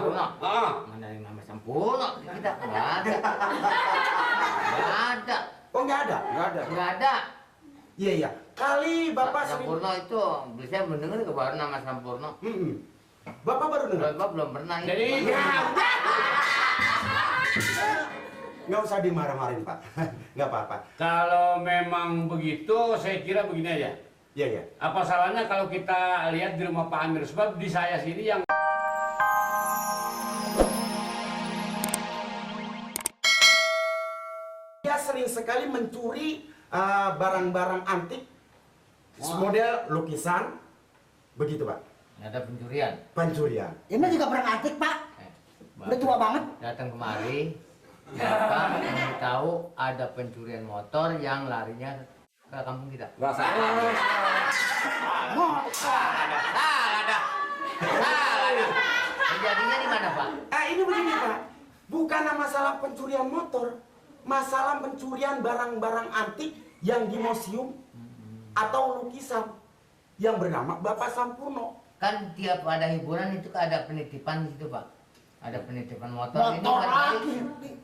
Sampurno. Mana yang nama Sampurno? Kita nggak ada. Nggak ada. Oh, nggak ada? Nggak ada. Iya, iya. Kali Bapak sering... Sampurno itu, saya mendengar ke baru nama Sampurno. Bapak baru dengar? Bapak belum pernah. Jadi Nggak usah dimarah-marahin, Pak. Nggak apa-apa. kalau memang begitu, saya kira begini aja. Iya, iya. Apa salahnya kalau kita lihat di rumah Pak Amir? Sebab di saya sini yang Dia sering sekali mencuri barang-barang antik, model lukisan, begitu, Pak. Ada pencurian. Pencurian. Ini juga barang antik, Pak. Udah tua banget. Datang kemari, Bapak ingin tahu ada pencurian motor yang larinya ke kampung kita. Nggak salah. Salah dah. Kejadiannya di mana, Pak? Ini begini, Pak. Bukan masalah pencurian motor, masalah pencurian barang-barang antik yang di museum atau lukisan yang bernama Bapak Sampurno. Kan tiap ada hiburan itu ada penitipan di situ, Pak. Ada penitipan motor. Ini Motor kan lagi.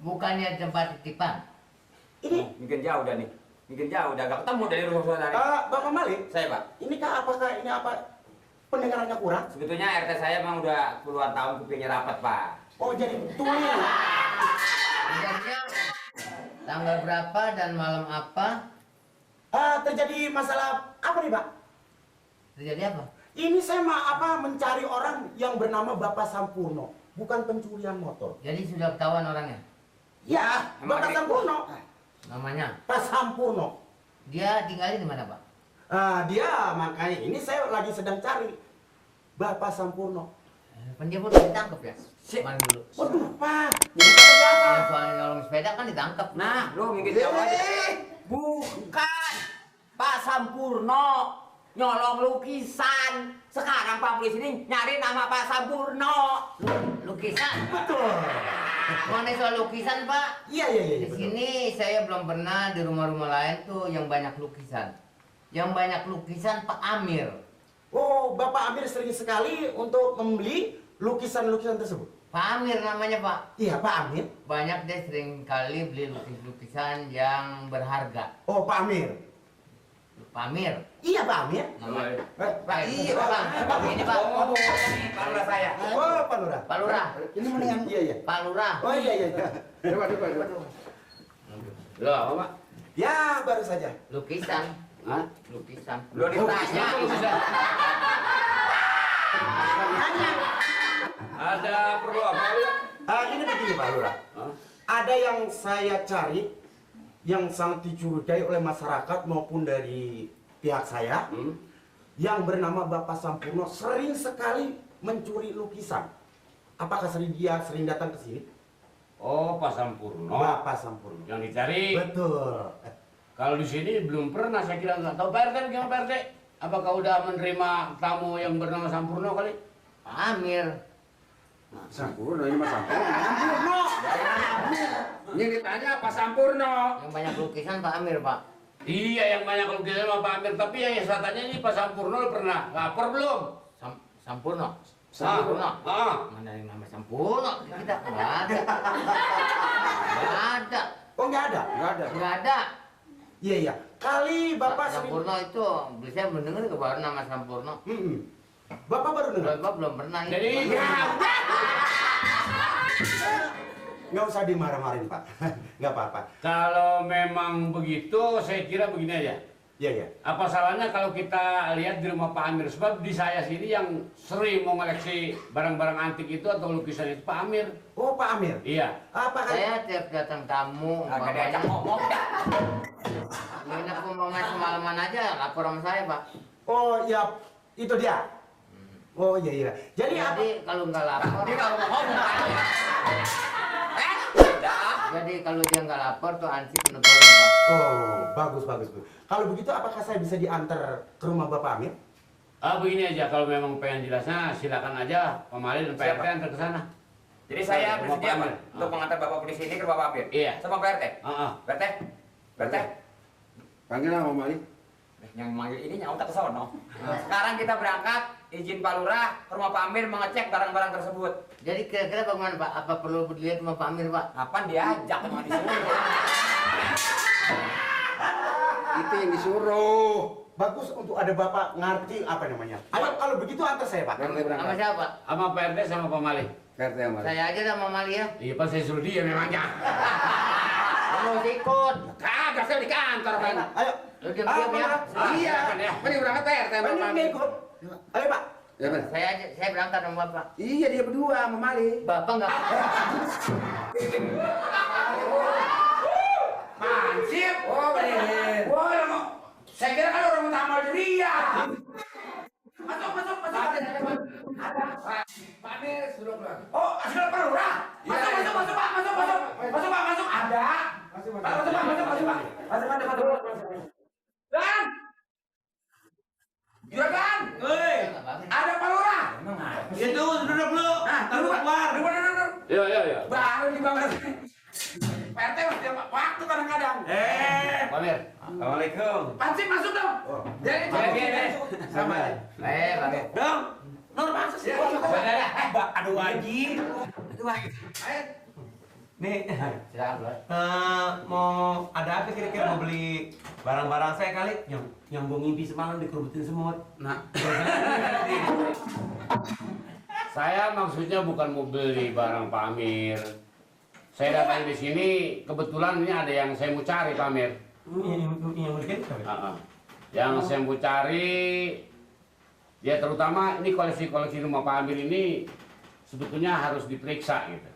bukannya tempat titipan. Ini, Mungkin jauh dah nih. Mungkin jauh dah. Gak ketemu dari rumah saudara. Bapak Malik, Saya Pak. apakah ini apa pendengarannya kurang? Sebetulnya RT saya memang udah puluhan tahun kupingnya rapat Pak. Oh, jadi tuli. Sebenarnya tanggal berapa dan malam apa Terjadi masalah apa nih, Pak? terjadi apa? Ini saya mencari orang yang bernama Bapak Sampurno, bukan pencurian motor. Jadi sudah ketahuan orangnya. Ya, Emang Bapak ada- Sampurno. Namanya. Pak Sampurno. Dia tinggalin di mana, Pak? Dia makanya ini saya lagi sedang cari Bapak Sampurno. Kan dia udah ditangkap ya? Kemarin dulu. Waduh, Pak. Jadi seperti apa? Yang soalnya nolong sepeda kan ditangkap. Nah, lu mungkin jauh aja. Bukan Pak Sampurno nyolong lukisan. Sekarang Pak polisi ini nyari nama Pak Sampurno. Lukisan. Betul. Mana soal lukisan, Pak? Iya, iya, iya. Di betul. sini saya belum pernah di rumah-rumah lain tuh yang banyak lukisan. Yang banyak lukisan Pak Amir. Oh, Bapak Amir sering sekali untuk membeli lukisan-lukisan tersebut. Pak Amir namanya, Pak. Iya, Pak Amir. Banyak deh sering kali beli lukisan yang berharga. Oh, Pak Amir. Pak Amir. Iya, Pak Amir. Namanya. Pak, iya, Pak. Pak. Ini, Pak. Oh, ini Pak Lurah saya. Oh, Pak Lurah. Pak Lurah. Ini mendingan Iya, iya. Pak Lurah. Oh, iya, iya. loh apa Pak? Ya, baru saja. Lukisan. Hah? Lukisan. Belum ditanya. Ada perlu apa ya? Ini begini, Pak Lurah. Hah? Ada yang saya cari yang sangat dicurigai oleh masyarakat maupun dari pihak saya yang bernama Bapak Sampurno sering sekali mencuri lukisan. Apakah dia sering datang ke sini? Oh, Pak Sampurno. Bapak Sampurno. Yang dicari. Betul. Kalau di sini belum pernah, saya kira nggak tahu. Pak RT, gimana Pak RT? Apakah udah menerima tamu yang bernama Sampurno kali? Pak Amir. Sampurno ini Mas Sampurno. Ini ditanya Pak Sampurno. Yang banyak lukisan Pak Amir, Pak. Iya, yang banyak lukisan sama Pak Amir. Tapi yang saya tanya ini Pak Sampurno pernah lapor belum? Sampurno. Sampurno. Mana yang nama Sampurno? Kita nggak ada. Nggak ada. Oh, nggak ada? Nggak ada. Iya, iya. Kali Bapak sering... Sampurno itu, saya mendengar ke baru nama Sampurno. Bapak baru dengar? Bapak belum pernah. Jadi Nggak usah dimarah-marahin, Pak. Nggak apa-apa. kalau memang begitu, saya kira begini aja. Iya, iya. Apa salahnya kalau kita lihat di rumah Pak Amir? Sebab di saya sini yang sering mau ngoleksi barang-barang antik itu atau lukisan itu Pak Amir. Oh, Pak Amir. Iya. Apakah... Saya tiap datang tamu, Agak diajak ngomong dah. nginep umpamanya semalaman aja, lapor sama saya, Pak. Oh, ya. Itu dia. Oh, iya, iya. Jadi apa? Jadi kalau nggak lapor, Dia kalau mau ngomong aja. jadi kalau dia nggak lapor tuh ansip negur, Pak. Oh, bagus, bagus, bagus. Kalau begitu, apakah saya bisa diantar ke rumah Bapak Amir? Begini aja, kalau memang pengen jelasnya silakan aja Pak Mali dan Pak RT antar ke sana. Jadi saya Rumah bersedia Pak Pak Amir. untuk mengantar Bapak polisi ini ke Bapak Amir. Iya. Sama Pak RT. Heeh. Pak RT. Pak RT. Panggil nama Mali. Yang manggil ini nyawa tak kesono. Sekarang kita berangkat, izin Pak Lurah ke rumah Pak Amir mengecek barang-barang tersebut. Jadi kira-kira bagaimana Pak? Apa perlu dilihat sama Pak Amir Pak? Kapan diajak sama disuruh? Itu yang disuruh. Bagus untuk ada bapak ngerti apa namanya. Ayo kalau begitu antar saya pak. RT Sama berangkat. siapa Pak? Sama Pak RT sama Pak Mali. RT yang mana? Saya aja sama Mali ya. Iya Pak, saya suruh dia memangnya. Mau ikut. Kagak, saya di kantor kan. Ayo. Lu diam-diam ya. Iya, ini berangkat RT sama Ini Mali. ikut. Ayo pak. Ya benar. Saya berangkat sama Bapak. Iya, dia berdua sama Mali. Bapak nggak. Mansip. Oh, bener. Wah, saya kira kan orang tamu dia. Masuk. Ada. Pak Amir sudah pulang. Oh, sudah Pak Lurah. Masuk, Pak. Ada. Masuk, Pak. Dan. Juragan. Ada Pak Lurah. Itu duduk dulu. Nah, keluar. Iya. Baru di bawah. PRT masih waktu kadang-kadang. Pak Amir. Assalamualaikum. Pancing masuk dong. Jadi Sama. Pak Amir. Dong. Nur masuk sih. Aduh Haji. Nih, Silakan Bro. mau ada apa kira-kira mau beli barang-barang saya kali yang gue ngimpi semalam dikerubutin semut. Nah, Saya maksudnya bukan mau beli barang Pak Amir. Saya datang di sini kebetulan ini ada yang saya mau cari Pak Amir. Yang begini kali. Yang saya mau cari, ya terutama ini koleksi-koleksi rumah Pak Amir ini sebetulnya harus diperiksa gitu.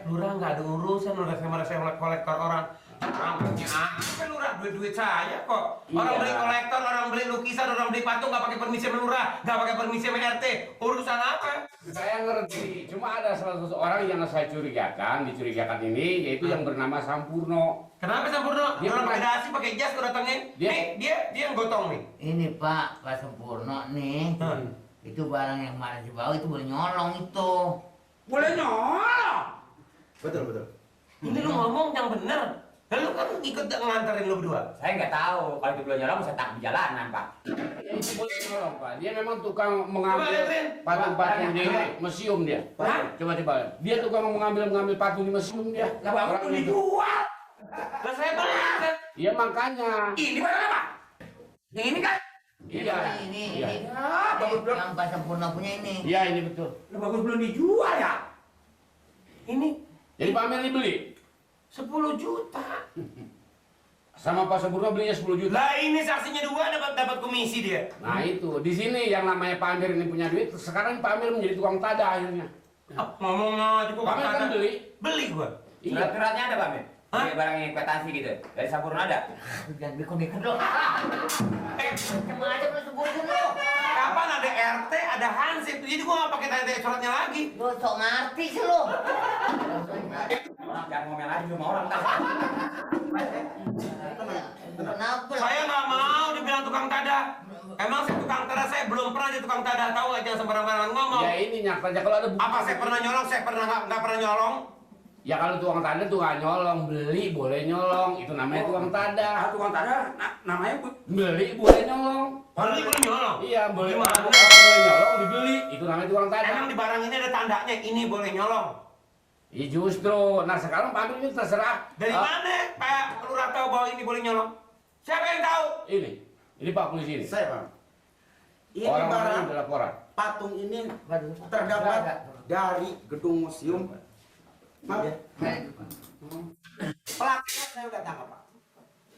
Lurah nggak ada urusan, udah saya kolektor orang. Namanya apa Lurah? Duit-duit saya kok. Orang Iya. beli kolektor, orang beli lukisan, orang beli patung nggak pakai permisi sama Lurah, nggak pakai permisi sama RT. Urusan apa? Saya ngerti, cuma ada salah satu orang yang saya dicurigakan ini, yaitu yang bernama Sampurno. Kenapa Sampurno? Dia Orang pernah- pakai dasi, pakai jas, gue datengin. Dia- Nih, dia yang gotong nih. Ini Pak Sempurno nih. Itu barang yang mana dibawa itu boleh nyolong itu. boleh nyolong. Betul. Ini lu ngomong yang bener. Lalu kan ikut nganterin lu berdua. Saya nggak tahu kalau itu belum nyolong saya tak di jalanan Pak. Ya, itu boleh nyolong, Pak. Dia memang tukang mengambil Coba liatin. patung-patung di Coba. museum dia. Hah? Coba. Dia tukang mengambil patung di museum dia. Lah bagus Orang tuh itu. dijual. Lah saya beli kan. Iya makanya. Ini barang apa? Yang ini kan? Iya. Ini Iya. yang Pak Sempurno punya ini. Iya ini betul. Lah bagus belum dijual ya? Ini Jadi Pak Amir dibeli 10 juta. sama Pak Sempurno belinya 10 juta. Lah ini saksinya dua dapat komisi dia. Nah itu di sini yang namanya Pak Amir ini punya duit. Sekarang Pak Amir menjadi tukang tada akhirnya. Ngomong aja gua Pak Amir kan beli. Beli gua. Iya. Surat-suratnya ada Pak Amir? Hah? Ini barang yang investasi gitu. Dari Sampurno ada? Jangan bikun-bikun lo. Cuma aja lu sebutin lo. Kapan ada RT, ada Hansip, jadi gua nggak pakai tanda suratnya lagi. Lo sok ngerti sih lo. Orang jangan ngomel lagi sama orang. Kenapa? Saya nggak mau dibilang tukang tada. Emang saya tukang tada, saya belum pernah jadi tukang tada. Tahu nggak, jangan sembarangan ngomong. Ya ini nyata aja kalau ada bukti. Apa saya pernah nyolong? Saya pernah nggak pernah nyolong. Ya kalau tukang tada tuh nggak nyolong, beli boleh nyolong. Itu namanya tukang tada. Tukang tada namanya Beli boleh nyolong. Beli boleh nyolong. Iya boleh. Gimana? Kalau boleh nyolong dibeli. Itu namanya tukang tada. Emang di barang ini ada tandanya, ini boleh nyolong. Ya justru. Nah sekarang Pak Amir ini terserah. Dari mana Pak Lurah tahu bahwa ini boleh nyolong? Siapa yang tahu? Ini Pak polisi ini. Saya bang. Ini Orang-orang barang ini ada laporan. patung ini terdapat dari gedung museum. Maaf ya. Pelakunya saya udah tangkap pak.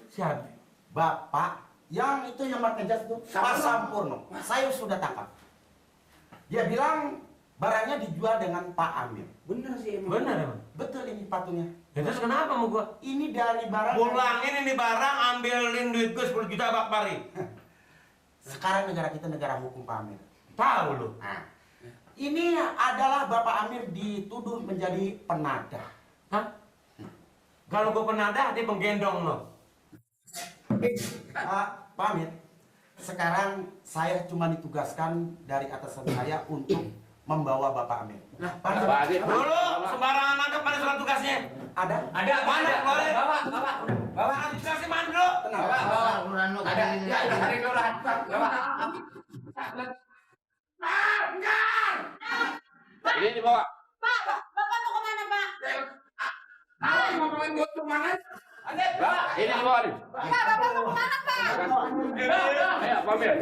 Siapa? Bapak yang itu yang pakai jas itu Pak Sampurno. Saya sudah tangkap. Dia bilang barangnya dijual dengan Pak Amir. bener sih emang. Benar emang. Betul ini patungnya. Ya, terus kenapa mau gua? Ini dari barang. Pulangin ini barang, ambilin duit gue 10 juta Pak Pari. Sekarang negara kita negara hukum Pak Amir. Tahu lu. Nah, ini adalah Bapak Amir dituduh menjadi penada. Hah? Kalau gua penadah, dia penggendong lo. Pak Amir, sekarang saya cuma ditugaskan dari atasan saya untuk membawa Bapak Amir. Nah, Pak Adi, dulu sembarangan nangkep mana surat tugasnya? Ada? Ada, Mana? Boleh. Bawa. Surat tugasnya mana dulu? Tenang. Bawa kelurahan lu Ada, ya, ada hari kelurahan. Bawa. ini dibawa. Bapak mau kemana, Pak? Mau ngomongin gue kemana? Ada, Ini dibawa nih. Pak, Bapak mau kemana, Pak? Ayo, Pak Amir.